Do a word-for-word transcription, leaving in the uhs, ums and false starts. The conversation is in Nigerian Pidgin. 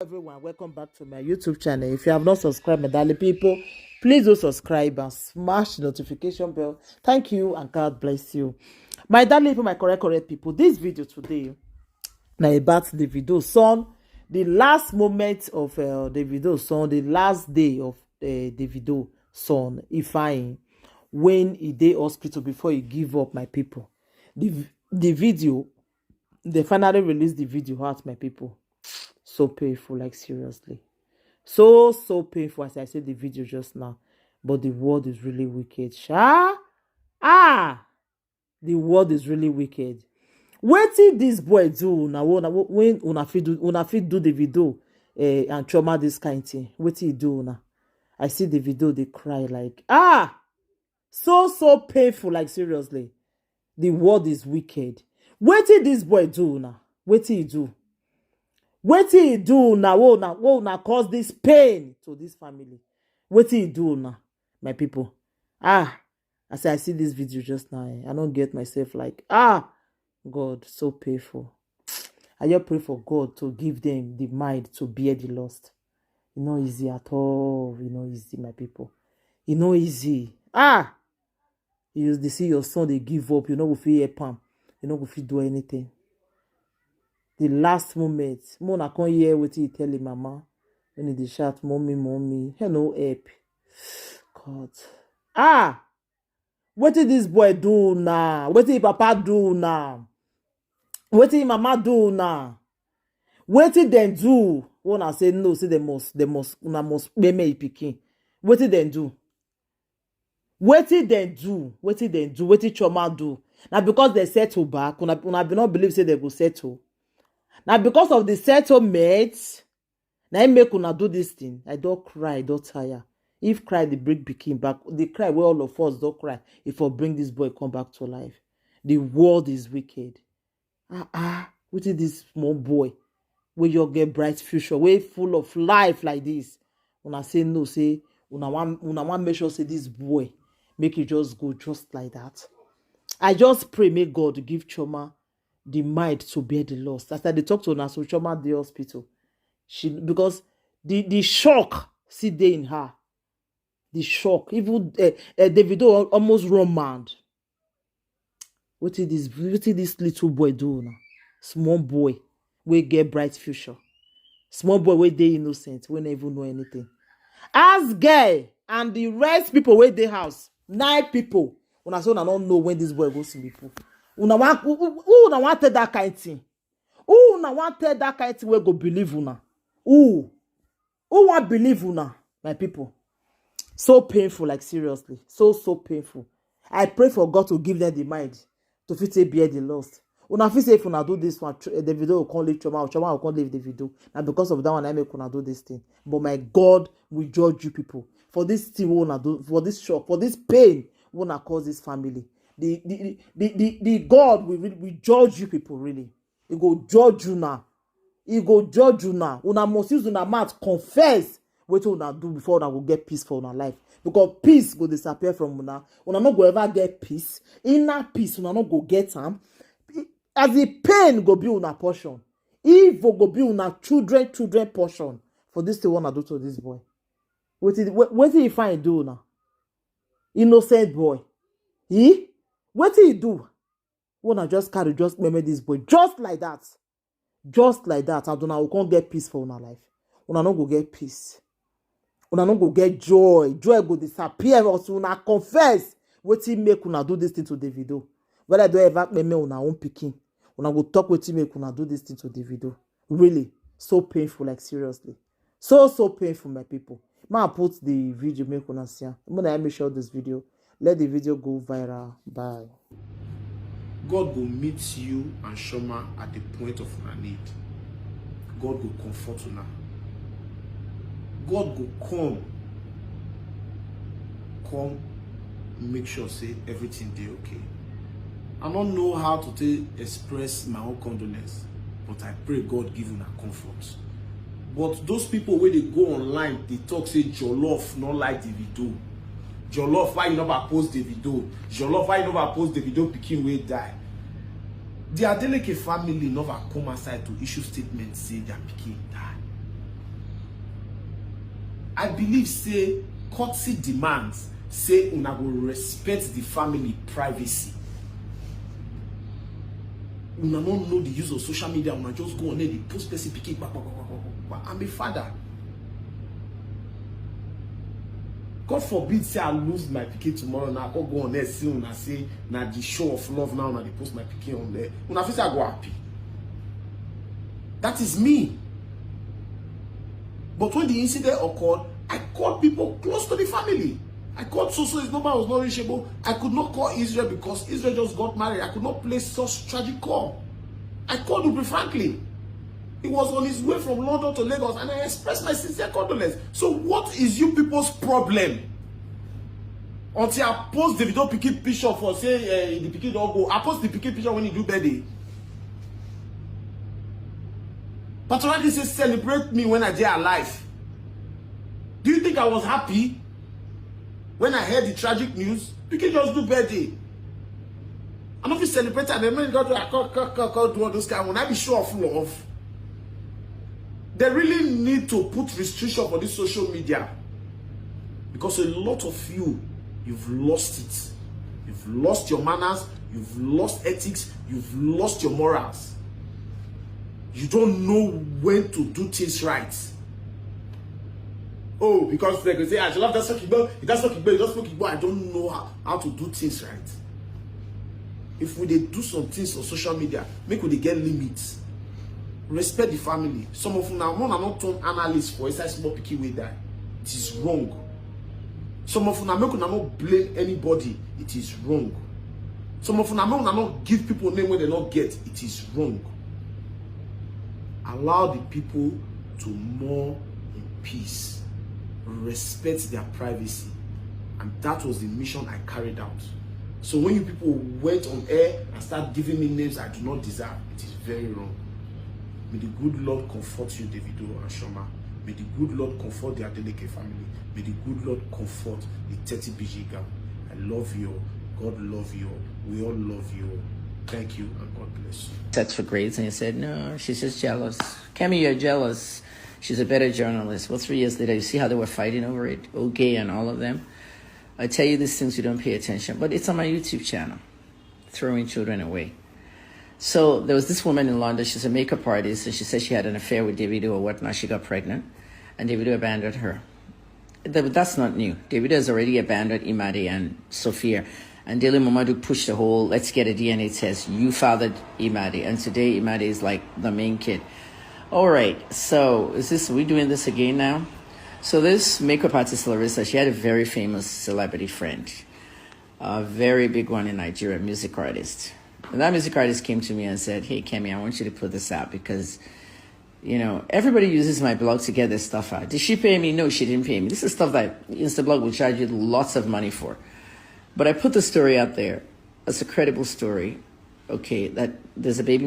Everyone, welcome back to my YouTube channel. If you have not subscribed, my darling people, please do subscribe and smash the notification bell. Thank you and God bless you. My darling people, my correct, correct people, this video today now about Davido son, the last moment of uh, Davido son, the last day of uh, Davido son, Ifeanyi, when he dey hospital before he give up, my people. The, the video, they finally released the video out, my people. So painful, like, seriously. So, so painful as I said the video just now. But the world is really wicked. Sha? Ah! The world is really wicked. Wetin this boy do una, una, when una fit do, una fit do Davido eh, and Chioma this kind thing? Wetin he do una? I see Davido dey cry like, ah! So, so painful, like, seriously. The world is wicked. Wetin this boy do una? Wetin he do? Wetin he do una? Wey una, wey una cause this pain to this family? Wetin he do una, my people? Ah, as I see this video just now, eh, I don't get myself like, ah, God, so painful. I just pray for God to give them the mind to bear the loss. E no easy at all. E no easy, my people. E no easy. Ah! You dey see your son dey give up. You no go fit help am. You no go fit do anything. The last moment, make una come hear wetin he tell him mama when he dey shout, "Mommy, mommy." He no help. God. Ah! Wetin this boy do now? Wetin him papa do now? Wetin him mama do now? Wetin dem do? Wey una say no, say dem must, dem must, una must pay me pikin. Wetin dem do? Wetin dem do? Wetin dem do? Wetin Chioma do? Na because dem settle back. Una, una bin no believe say dem go settle. Na because of the settlement na im make una do this thing. I don cry, I don tire. If cry dey bring pikin back, the cry wey all of us don cry, e for bring this boy come back to life. The world is wicked. Ah ah, wetin this small boy wey just get bright future, wey full of life like this? Una say no, say una wan, una wan make sure say this boy make e just go just like that. I just pray make God give Chioma the mind to bear the loss. As I dey talk to una so, Chioma dey hospital. She, because the, the shock still dey in her. The shock. Even uh, uh, Davido al-, almost run mad. Wetin this, wetin this little boy do now? Small boy wey get bright future. Small boy wey dey innocent, wey no even know anything. As girl and the rest people wey dey house, nine people, una say una no know when this boy go sleep. Una wan, who, who, who una wan tell that kind thing? Who una wan tell that kind thing wey go believe una? Who? Who wan believe una, my people? So painful, like, seriously. So, so painful. I pray for God to give them the mind to fit take bear the loss. Una fit say if una do this one, Ch-, eh, Davido go come leave Chioma, or Chioma go come leave Davido. Na because of that one I make una do this thing. But my God will judge you people for this thing wey una do, for this shock, for this pain wey una cause this family. The, the, the, the, the God will, will judge you people, really. He go judge una. He go judge una. Una must use una mouth confess wetin una do before una go get peace for una life. Because peace go disappear from una. Una no go ever get peace. Inner peace, una no go get am. As the pain go be una portion, evil go be una children, children portion for this thing wey una do to this boy. Wetin, we-, wetin Ifeanyi do una? Innocent boy. He? Wetin he do? Wey una just carry, just meme this boy just like that. Just like that. And una go come get peace for una life. Una no go get peace. Una no go get joy. Joy go disappear until una confess wetin make una do this thing to Davido. Whether I don ever meme una own pikin, una go talk wetin make una do this thing to Davido. Really, so painful, like, seriously. So, so painful, my people. Ma put the video, make una see am. Make una make sure this video, let the video go viral. Bye. God go meet you and Chioma at the point of una need. God go comfort una. God go come, come make sure say everything dey okay. I don't know how to take express my own condolence, but I pray God give una comfort. But those people wey dey go online, dey talk say Jollof no like Davido. Jollof, why you never post Davido? Jollof, why you never post Davido pikin wey die? The Adeleke family never come outside to issue statement say their pikin die. I believe say courtesy demands say una go respect the family privacy. Una no know the use of social media, una just go on there dey post person pikin kpa kpa kpa kpa kpa kpa. I'm a father. God forbid say I lose my pikin tomorrow, now I go go on there see una say na the show of love, now una dey post my pikin on there. Una fit say I go happy. That is me. But when the incident occurred, I called people close to the family. I called so so, his number was not reachable. I could not call Israel because Israel just got married. I could not place such tragic call. I called Ubi Franklin. He was on his way from London to Lagos, and I expressed my sincere condolence. So what is you people's problem? Until I post Davido pikin picture for say uh, the pikin don go. I post the pikin picture when he do birthday. Patoraki say celebrate me when I dey alive. Do you think I was happy when I heard the tragic news? Pikin just do birthday. I no fit celebrate am. Many God, I can't, can't, can't, can't do all those kind. When I be show of love, they really need to put restriction for this social media, because a lot of you, you've lost it. You've lost your manners. You've lost ethics. You've lost your morals. You don't know when to do things right. Oh, because they go say, "Ah, Jollof, that's smoke igbo. That's smoke igbo. That's smoke igbo." I don't know how, how to do things right. If we dey do some things on social media, make we dey get limits. Respect the family. Some of una, una no turn analyst for inside small pikin wey die. It is wrong. Some of una, make una no blame anybody. It is wrong. Some of una, make una no give people name wey they no get. It is wrong. Allow the people to mourn in peace. Respect their privacy. And that was the mission I carried out. So when you people went on air and start giving me names I do not deserve, it is very wrong. May the good Lord comfort you, Davido and Shoma. May the good Lord comfort the Adeleke family. May the good Lord comfort the thirty B G gang. I love you all. God love you all. We all love you all. Thank you and God bless you. Sex for grades, and he said, "No, she's just jealous. Kemi, you're jealous. She's a better journalist." Well, three years later, you see how they were fighting over it, Oge and all of them. I tell you these things, you don't pay attention, but it's on my YouTube channel, Throwing Children Away. So there was this woman in London. She's a makeup artist, and she said she had an affair with Davido or whatnot. She got pregnant, and Davido abandoned her. Th- That's not new. Davido has already abandoned Imade and Sophia. And Dele Momodu pushed the whole "let's get a D N A test. You fathered Imade." And today Imade is like the main kid. All right. So is this, we doing this again now? So this makeup artist, Larissa, she had a very famous celebrity friend, a very big one in Nigeria, music artist. And that music artist came to me and said, "Hey, Kemi, I want you to put this out because, you know, everybody uses my blog to get their stuff out." Did she pay me? No, she didn't pay me. This is stuff that Instablog will charge you lots of money for. But I put the story out there as a credible story. Okay, that there's a baby.